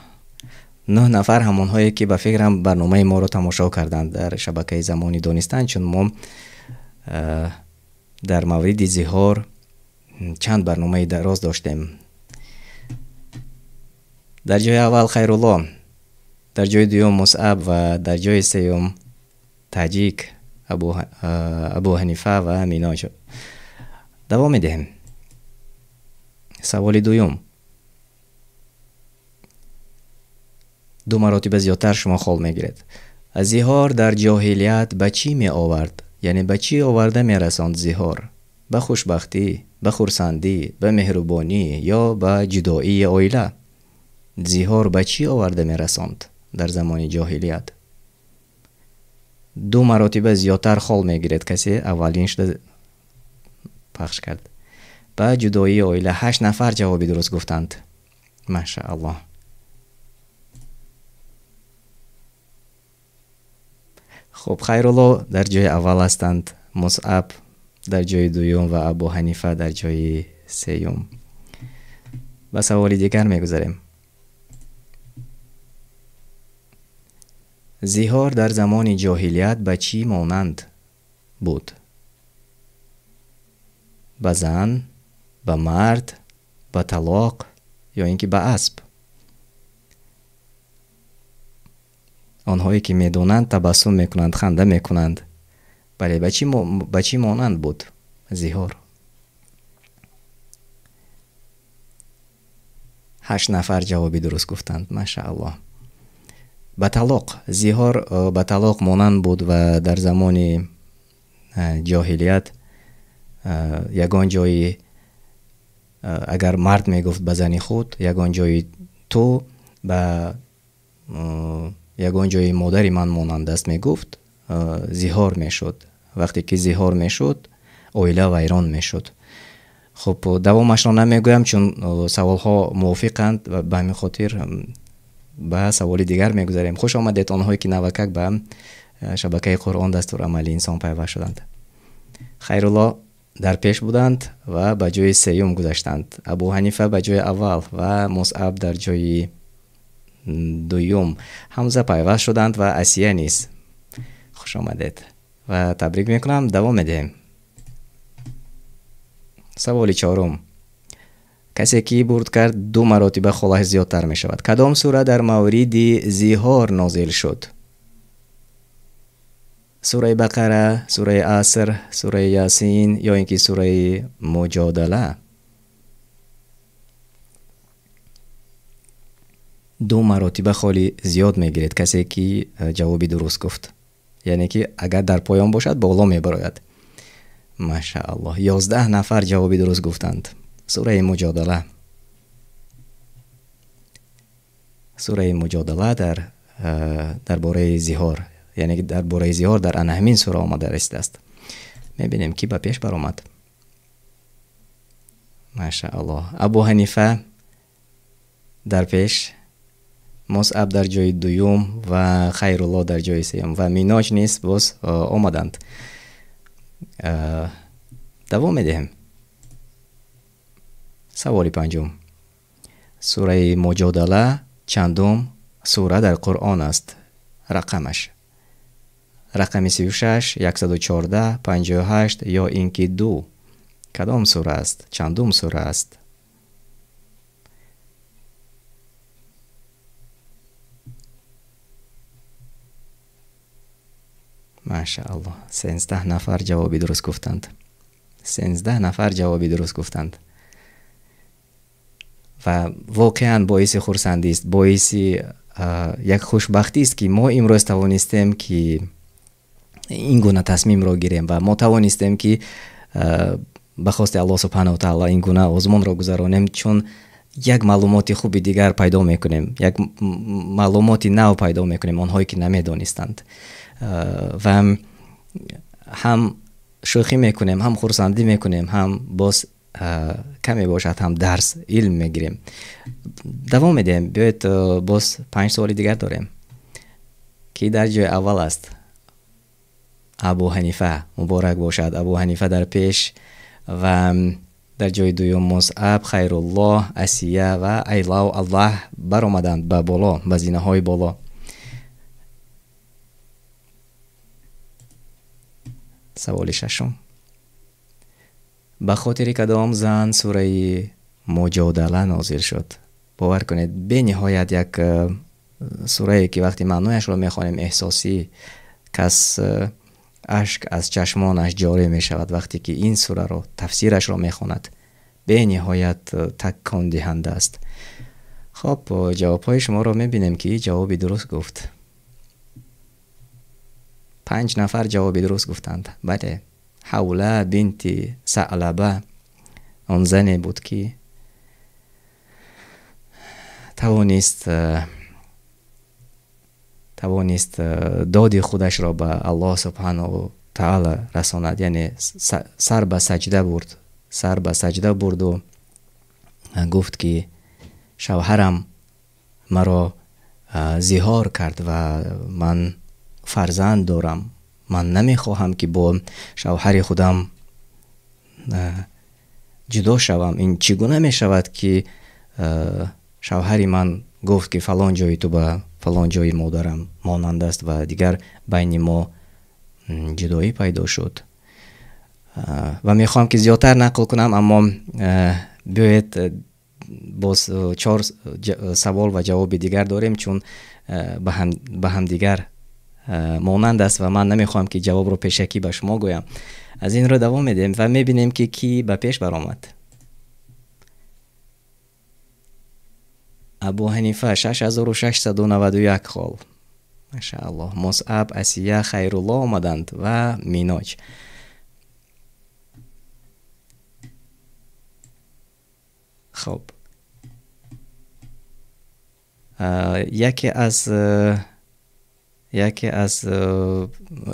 9 нафар ҳамонҳое ки ба фикрам барномаи моро тамошо карданд дар шабакаи Замони Донистан, чун мо дар мавриди зиҳор чанд барномаи дароз доштем. Дар ҷои аввал Хайрулло, дар ҷои дуюм Мусъаб ва дар ҷои сеюм Таҷик, Абу Ҳанифа ва Миноҷ. Давом медиҳем. Саволи дуюм. 2 маротиба зиёдтар шумо хол мегиред. Зиҳор дар ҷоҳилият ба чӣ меовард? Яъне ба чӣ оварда мерасонд зиҳор? Ба хушбахтӣ, ба хурсандӣ, ба меҳрубонӣ ё ба ҷудоии оила? Зиҳор ба чӣ оварда мерасонд дар замони ҷоҳилият? 2 маротиба зиёдтар хол мегиред. Касе аввалин шуда пахш кард. Ба ҷудоии оила 8 нафар ҷавоби дуруст гуфтанд. Машааллоҳ. Хуб, Хайрулло дар ҷои аввал ҳастанд, Мусъаб дар ҷои дуюм ва Абу Ҳанифа дар ҷои сеюм. Ба саволи дигар мегузарем. Зиҳор дар замони ҷоҳилият ба чӣ монанд буд? Ба зан, ба мард, ба талоқ ё ин ки ба асп? Онҳое ки медонанд табассум мекунанд, ханда мекунанд. Бале, ба чӣ монанд буд зиҳор? 8 нафар ҷавоби дуруст гуфтанд. Машааллоҳ. Ба талоқ. Зиҳор ба талоқ монанд буд ва дар замони ҷоҳилият ягон ҷои агар мард мегуфт ба зани худ, ягон ҷои ту ба ягон ҷои модари ман монанд аст мегуфт, зиҳор мешуд. Вақте ки зиҳор мешуд, оила вайрон мешуд. Хуб, давомашро намегӯям, чун саволҳо мувофиқанд ва ба ҳамин хотир ба саволи дигар мегузарем. Хуш омадед онҳое ки навакак ба Шабакаи Қуръон дастурамали инсон пайваст шуданд. Хайрулло дар пеш буданд ва ба ҷои сеюм гузаштанд. Абу Ҳанифа ба ҷои аввал ва Мусъаб дар ҷои дуюм. Ҳамза пайваст шуданд ва Асия низ. Хуш омадед ва табрик мекунам. Давом медиҳем. Саволи чорум. Касе ки бурд кард, 2 маротиба холаш зиёдтар мешавад. Кадом сура дар мавриди зиҳор нозил шуд? Сураи Бақара, сураи Аср, сураи Ясин ё ин ки сураи Муҷодала? 2 маротиба холи зиёд мегиред касе ки ҷавоби дуруст гуфт. Яъне ки агар дар поён бошад, боло мебарояд. Машааллоҳ, 11 нафар ҷавоби дуруст гуфтанд. Сураи Муҷодала. Сураи Муҷодала дар бораи зиҳор, яъне дар бораи зиҳор дар ана ҳамин сура омада расидааст. Мебинем ки ба пеш баромад. Машааллоҳ. Абу Ҳанифа дар пеш, Мусъаб дар ҷои дуюм ва Хайрулло дар ҷои сеюм ва Миноҷ низ боз омаданд. Давом медиҳем. Саволи панҷум. Сураи Муҷодала чандум сура дар Қуръон аст? Рақамаш рақами 36, 114, 58 ё ин ки 2. Кадом сура аст? Чандум сура аст? Машааллоҳ, 13 нафар ҷавоби дуруст гуфтанд. 13 нафар ҷавоби дуруст гуфтанд. Ва воқеан боиси хурсандист, боиси як хушбахтист, ки мо имрӯз тавонистем ки ин гуна тасмимро гирем ва мо тавонистем ки ба хости Аллоҳ субҳанаҳу ва таъоло ин гуна озмунро гузаронем, чун як маълумоти хуби дигар пайдо мекунем, як маълумоти нав пайдо мекунем, онҳое ки намедонистанд. Ва ҳам шӯхӣ мекунем, ҳам хурсандӣ мекунем, ҳам боз каме бошад ҳам дарс, илм мегирем. Давом медиҳем. Биёед боз 5 суоли дигар дорем. Ки дар ҷои аввал аст? Абу Ҳанифа. Муборак бошад. Абу Ҳанифа дар пеш ва дар ҷои дуюм Мусъаб, Хайруллоҳ, Асия ва Айлав Аллаҳ баромаданд ба боло, ба зинаҳои боло. Саволи шашум. Ба хотири кадом зан сураи Муҷодала нозил шуд? Бовар кунед, бениҳоят як сурае ки вақти маънояшро мехонем, эҳсосӣ кас ашк аз чашмонаш ҷорӣ мешавад вақте ки ин сураро, тафсирашро мехонад. Бениҳоят такондиҳанда аст. Хоб, ҷавобҳои шуморо мебинем ки ҷавоби дуруст гуфт. 5 нафар ҷавоби дуруст гуфтанд. Бале, Ҳавла бинти Саълаба он зане буд ки тавонист доди худашро ба Аллоҳ субҳанаҳу таъоло расонад, яъне сар ба саҷда бурд, сар ба саҷда бурду гуфт ки шавҳарам маро зиҳор кард ва ман фарзанд дорам, ман намехоҳам ки бо шавҳари худам ҷудо шавам. Ин чӣ гуна мешавад ки шавҳари ман гуфт ки фалон ҷои ту ба фалон ҷои модарам монанд аст ва дигар байни мо ҷудоӣ пайдо шуд. Ва мехоҳам ки зиёдтар нақл кунам, аммо биёед боз 4 савол ва ҷавоби дигар дорем, чун ба ҳамдигар монанд аст ва ман намехоҳам ки ҷавобро пешакӣ ба шумо гӯям. Аз ин рӯ давом медиҳем ва мебинем ки кӣ ба пеш баромад. Абу Ҳанифа 6691 хол. Машааллоҳ. Мусъаб, Асия, Хайрулло омаданд ва Миноҷ. Хоб, яке аз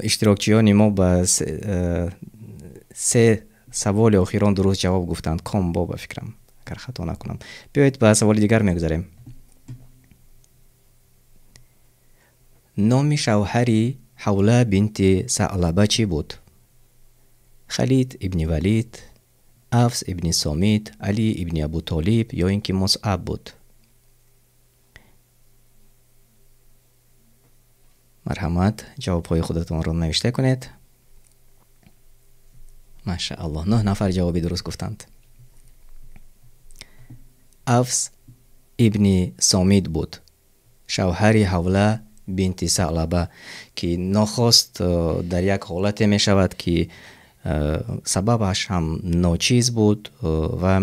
иштирокчиёни мо ба 3 саволи охирон дуруст ҷавоб гуфтанд. Комбо ба фикрам, агар хато накунам. Биёед ба саволи дигар мегузарем. Номи шавҳари Ҳавла бинти Саълаба чӣ буд? Халид ибни Валид, Авс ибни Сомит, Али ибни Абу Толиб ё ин ки Мусъаб буд? Марҳамат, ҷавобҳои худатонро навишта кунед. Машааллоҳ, 9 нафар ҷавоби дуруст гуфтанд. Авс ибни Сомит буд, шавҳари Ҳавла бинти Саълаба, ки нохост дар як ҳолате мешавад, ки сабабаш ҳам ночиз буд ва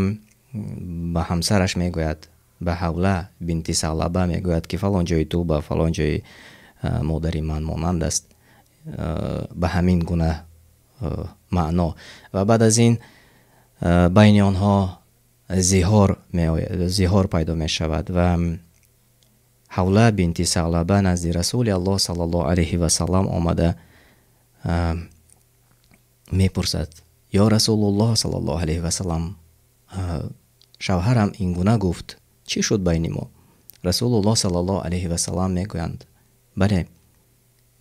ба ҳамсараш мегӯяд, ба Ҳавла бинти Саълаба мегӯяд, ки фалон ҷои ту ба фалон ҷои модари ман монанд аст, ба ҳамин гуна маъно. Ва баъд аз ин байни онҳо зиҳор пайдо мешавад ва Ҳавла бинти Саълаба назди Расули Аллоҳ саллаллоҳу алайҳи васаллам омада мепурсад: ё Расулуллоҳ саллаллоҳу алайҳи васаллам, шавҳарам ин гуна гуфт, чӣ шуд байни мо? Расулуллоҳ саллаллоҳу алайҳи васаллам мегӯянд: бале,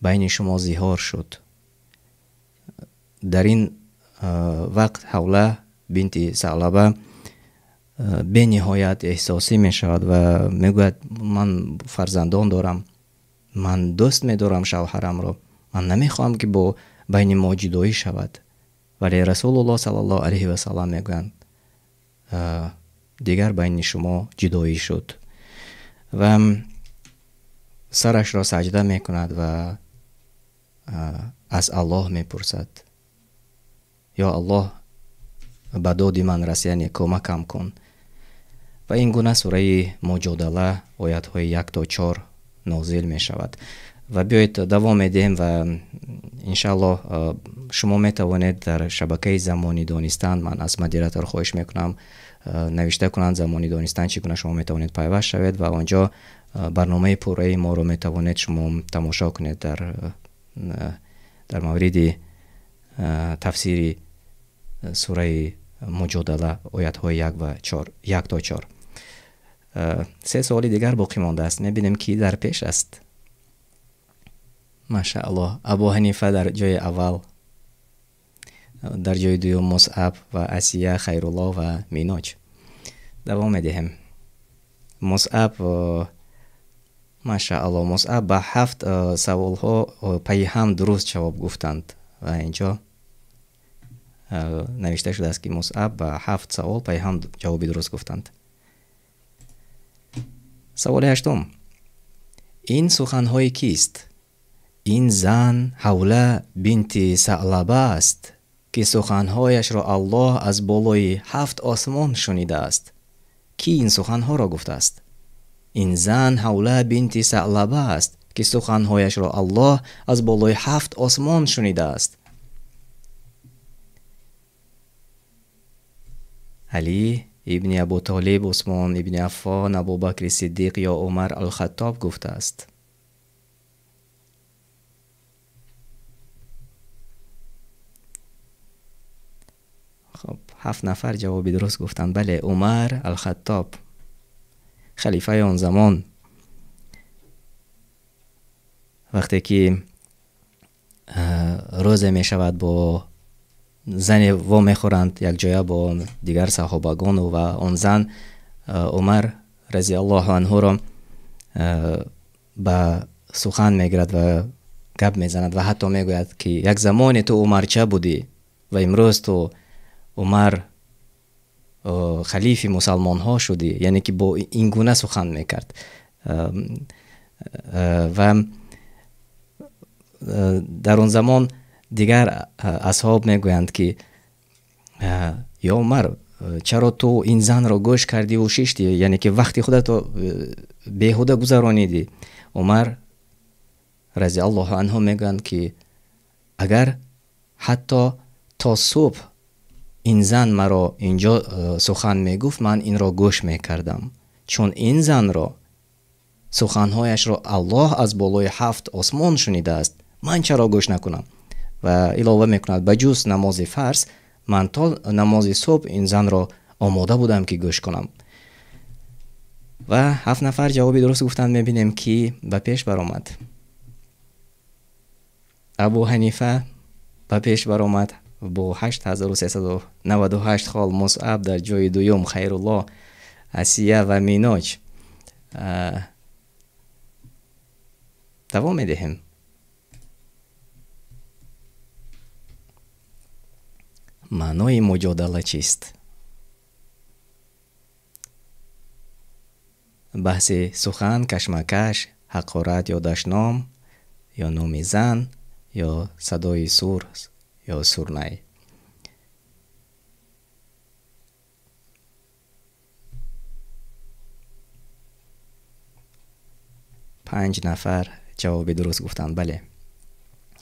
байни шумо зиҳор шуд. Дар ин вақт Ҳавла бинти Саълаба бениҳоят эҳсосӣ мешавад ва мегӯяд: ман фарзандон дорам, ман дӯст медорам шавҳарамро, ман намехоҳам ки бо байни мо ҷудоӣ шавад. Вале Расулуллоҳ саллаллоҳу алайҳи васаллам мегӯянд: дигар байни шумо ҷудоӣ шуд. Ва сарашро саҷда мекунад ва аз Аллоҳ мепурсад: ё Аллоҳ, ба доди ман рас, яъне кӯмакам кун. Ва ин гуна сураи Муҷодала оятҳои 1 то 4 нозил мешавад. Ва биёед давом медиҳем ва иншааллоҳ шумо метавонед дар шабакаи Замони Донистан, ман аз модератор хоҳиш мекунам навишта кунанд Замони Донистан, чӣ гуна шумо метавонед пайваст шавед ва онҷо барномаи пурраи моро метавонед шумо тамошо кунед дар мавриди тафсири сураи Муҷодала оятҳои 1 ва 4, 1 то 4. Се суоли дигар боқӣ мондааст. Мебинем ки дар пеш аст. Машааллоҳ, Абу Ҳанифа дар ҷои аввал, дар ҷои дуюм Мусъаб ва Асия, Хайруллоҳ ва Миноҷ. Давом медиҳем. Мусъаб, машааллоҳ, Мусъаб ба 7 саволҳо пайи ҳам дуруст ҷавоб гуфтанд ва инҷо навишта шудааст, ки Мусъаб ба 7 савол пайи ҳам ҷавоби дуруст гуфтанд. Саволи 8. Ин суханҳои кист? Ин зан Ҳавла бинти Саълаба аст, ки суханҳояшро Аллоҳ аз болои 7 осмон шунидааст. Ки ин суханҳоро гуфтааст? Ин зан Ҳавла бинти Саълаба аст, ки суханҳояшро Аллоҳ аз болои 7 осмон шунидааст. Али ибни Абу Толиб, Усмон ибни Аффон, Абубакри Сиддиқ ё Умар ал-Хаттоб гуфтааст. Хоб, 7 нафар ҷавоби дуруст гуфтанд. Бале, Умар ал-Хаттоб, халифаи он замон. Вақте ки рӯзе мешавад бо зане во мехӯранд якҷоя бо дигар саҳобагону ва он зан Умар разиаллоҳу анҳуро ба сухан мегирад ва гап мезанад ва ҳатто мегӯяд, ки як замоне ту Умарча будӣ ва имрӯз ту Умар халифи мусалмонҳо шудӣ, яъне ки бо ин гуна сухан мекард. Ва дар он замон дигар асҳоб мегӯянд, ки ё Умар, чаро ту ин занро гӯш кардиву шиштӣ, яъне ки вақти худато беҳуда гузаронидӣ? Умар разиаллоҳу анҳу мегӯянд, ки агар ҳатто то субҳ ин зан маро инҷо сухан мегуфт, ман инро гӯш мекардам, чун ин занро суханҳояшро Аллоҳ аз болои 7 осмон шунидааст, ман чаро гӯш накунам? Ва илова мекунад: ба ҷуз намози фарз, ман то намози субҳ ин занро омода будам, ки гӯш кунам. Ва 7 нафар ҷавоби дуруст гуфтанд. Мебинем, ки ба пеш баромад. Абу Ҳанифа ба пеш баромад бо 8398 хол, Мусъаб дар ҷои дуюм, Хайруллоҳ, Асия ва Миноҷ. Давом медиҳем. Маънои муҷодала чист? Баҳси сухан, кашмакаш, ҳақорат ё дашном, ё номи зан, ё садои сур ё сурнай. Панҷ нафар ҷавоби дуруст гуфтанд. Бале,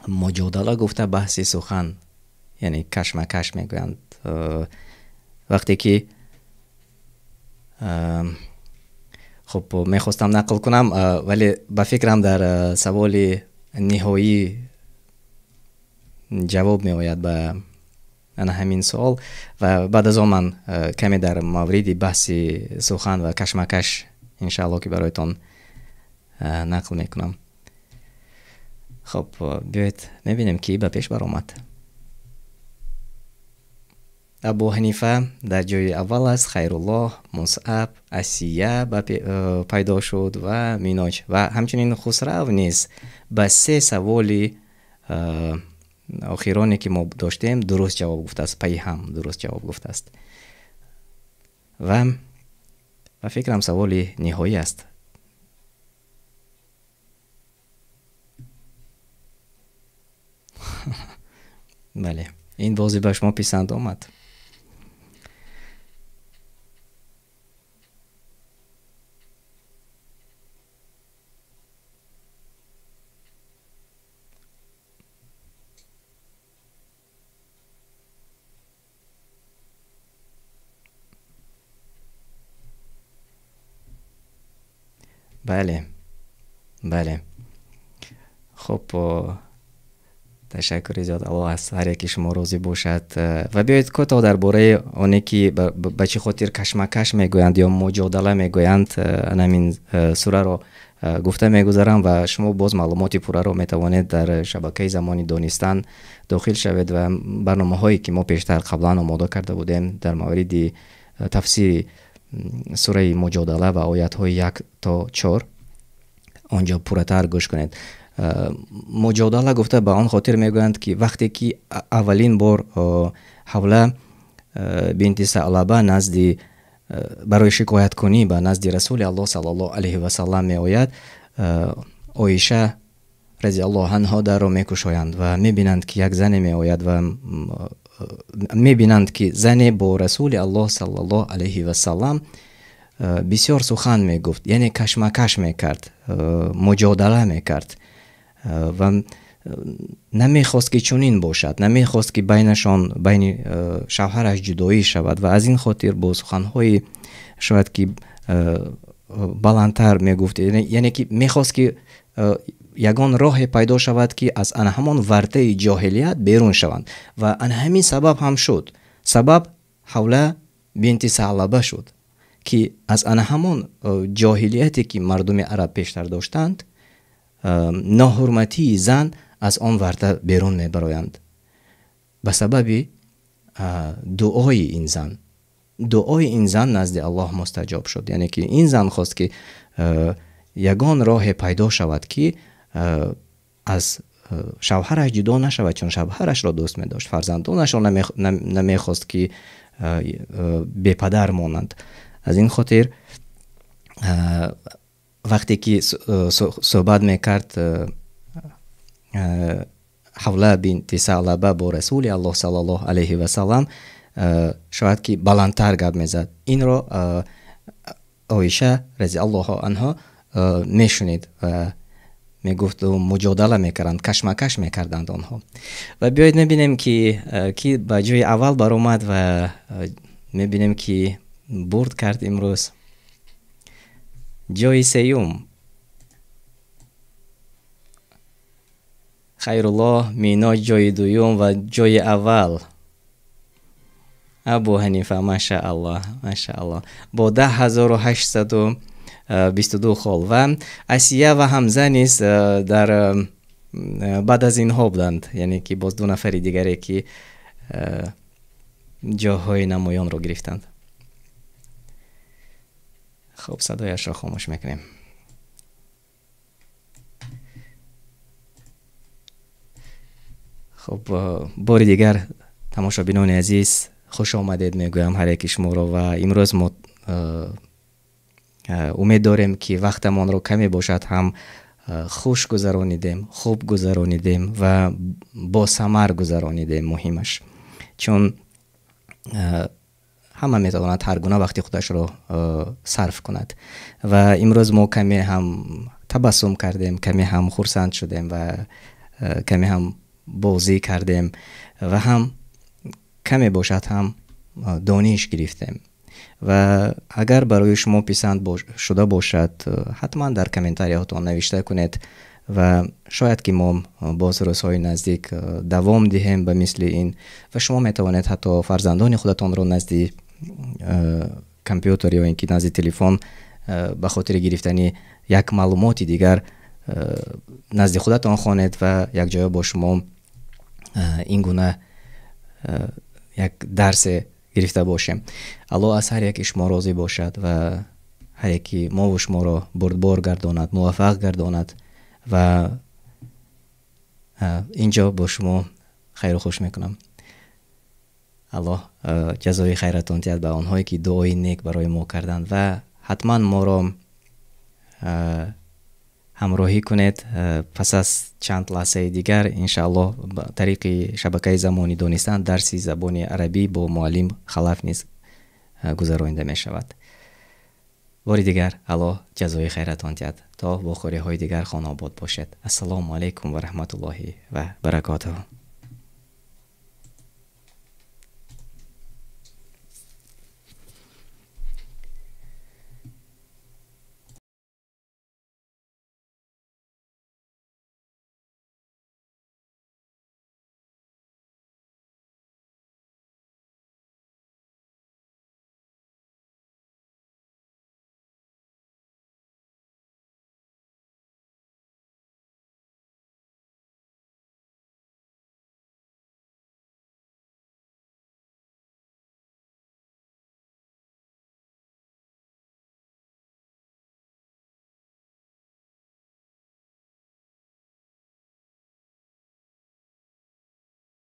муҷодала гуфта баҳси сухан, яъне кашмакаш мегӯянд. Вақте ки хуб мехостам нақл кунам, вале ба фикрам дар саволи ниҳоӣ ҷавоб меояд ба ана ҳамин суол ва баъд аз он ман каме дар мавриди баҳси сухан ва кашмакаш иншаалло ки бароятон нақл мекунам. Хуб, биёед мебинем, ки ба пеш баромад. Абу Ҳанифа дар ҷои аввал аст, Хайруллоҳ, Мусъаб, Асия пайдо шуд ва Миноҷ ва ҳамчунин Хусрав низ ба се саволи охироне ки мо доштем дуруст ҷавоб гуфтааст, пайи ҳам дуруст ҷавоб гуфтааст. Ва ба фикрам саволи ниҳоӣ аст. Бале, ин бозӣ ба шумо писанд омад. Бале, бале. Хуб, ташаккури зиёд, Аллоҳ аз ҳар яки шумо розӣ бошад. Ва биёед кӯтоҳ дар бораи оне ки ба чӣ хотир кашмакаш мегӯянд ё муҷодала мегӯянд, анамин сураро гуфта мегузарам ва шумо боз маълумоти пурраро метавонед дар шабакаи Замони Донистан дохил шавед ва барномаҳое ки мо пештар қаблан омода карда будем дар мавриди тафсири сураи муҷодала ва оятҳои 1 то 4 онҷо пурратар гӯш кунед. Муҷодала гуфта ба он хотир мегӯянд, ки вақте ки аввалин бор Ҳавла бинти Саълаба назди барои шикояткунӣ ба назди Расули Аллоҳ саллаллоҳу алайҳи васаллам меояд, Оиша разиаллоҳу анҳо дарро мекушоянд ва мебинанд, ки як зане меояд ва мебинанд, ки зане бо Расули Аллоҳ саллаллоҳу алайҳи васаллам бисёр сухан мегуфт, яъне кашмакаш мекард, муҷодала мекард ва намехост, ки чунин бошад, намехост, ки байнашон, байни шавҳараш ҷудоӣ шавад ва аз ин хотир бо суханҳои шояд ки баландтар мегуфт, яъне ки мехост, ки ягон роҳе пайдо шавад, ки аз ана ҳамон вартаи ҷоҳилият берун шаванд ва ана ҳамин сабаб ҳам шуд. Сабаб Ҳавла бинти Саълаба шуд, ки аз ана ҳамон ҷоҳилияте ки мардуми араб пештар доштанд, ноҳурматии зан аз он варта берун мебароянд ба сабаби дуои ин зан. Дуои ин зан назди Аллоҳ мустаҷоб шуд, яъне ки ин зан хост, ки ягон роҳе пайдо шавад, ки аз шавҳараш ҷудо нашавад, чун шавҳарашро дӯст медошт, фарзандонашро намехост, ки бепадар монанд. Аз ин хотир вақте ки суҳбат мекард Ҳавла бинти Саълаба бо Расули Аллоҳ саллаллоҳу алайҳи васаллам, шояд ки баландтар гап мезад. Инро Оиша разиаллоҳу анҳо мешунид ва мегуфт, муҷодала мекарданд, кашмакаш мекарданд онҳо. Ва биёед мебинем, ки ки ба ҷои аввал баромад ва мебинем, ки бурд кард имрӯз. Ҷои сеюм Хайруллоҳ, Миноҷ ҷои дуюм ва ҷои аввал Абу Ҳанифа. Машааллоҳ, машааллоҳ, бо 10 822 хол ва Асия ва Ҳамза низ дар Баъд аз инҳо буданд, яъне ки боз ду нафари дигаре, ки ҷоҳои намоёнро гирифтанд. Хуб, садояшро хомӯш мекунем. Хуб, бори дигар тамошобинони азиз, хуш омадед мегӯям ҳар яки шуморо ва имрӯз мо умед дорем, ки вақтамонро каме бошад ҳам хуш гузаронидем, хуб гузаронидем ва босамар гузаронидем, муҳимаш. Чун ҳама метавонад ҳар гуна вақти худашро сарф кунад. Ва имрӯз мо каме ҳам табассум кардем, каме ҳам хурсанд шудем ва каме ҳам бозӣ кардем ва ҳам каме бошад ҳам дониш гирифтем. Ва агар барои шумо писанд шуда бошад, ҳатман дар комментарияҳотон навишта кунед ва шояд ки мо боз рӯзҳои наздик давом диҳем ба мисли ин ва шумо метавонед ҳатто фарзандони худатонро назди компютер ё ин ки назди телефон ба хотири гирифтани як маълумоти дигар назди худатон хонед ва якҷоя бо шумо ин гуна як дарсе гирифта бошем. Аллоҳ аз ҳар яки шумо розӣ бошад ва ҳар яки мову шуморо бурдбор гардонад, муваффақ гардонад ва инҷо бо шумо хайру хуш мекунам. Аллоҳ ҷазои хайратон диҳад ба онҳое, ки дуои нек барои мо карданд ва ҳатман моро ҳамроҳӣ кунед. Пас аз чанд лаҳзаи дигар иншааллоҳ ба тариқи шабакаи Замони Донистан дарси забони арабӣ бо муаллим Халаф низ гузаронида мешавад. Бори дигар Аллоҳ ҷазои хайратон диҳад. То вохӯриҳои дигар хонобод бошед. Ассалому алайкум ва раҳматуллоҳи ва баракотуҳ.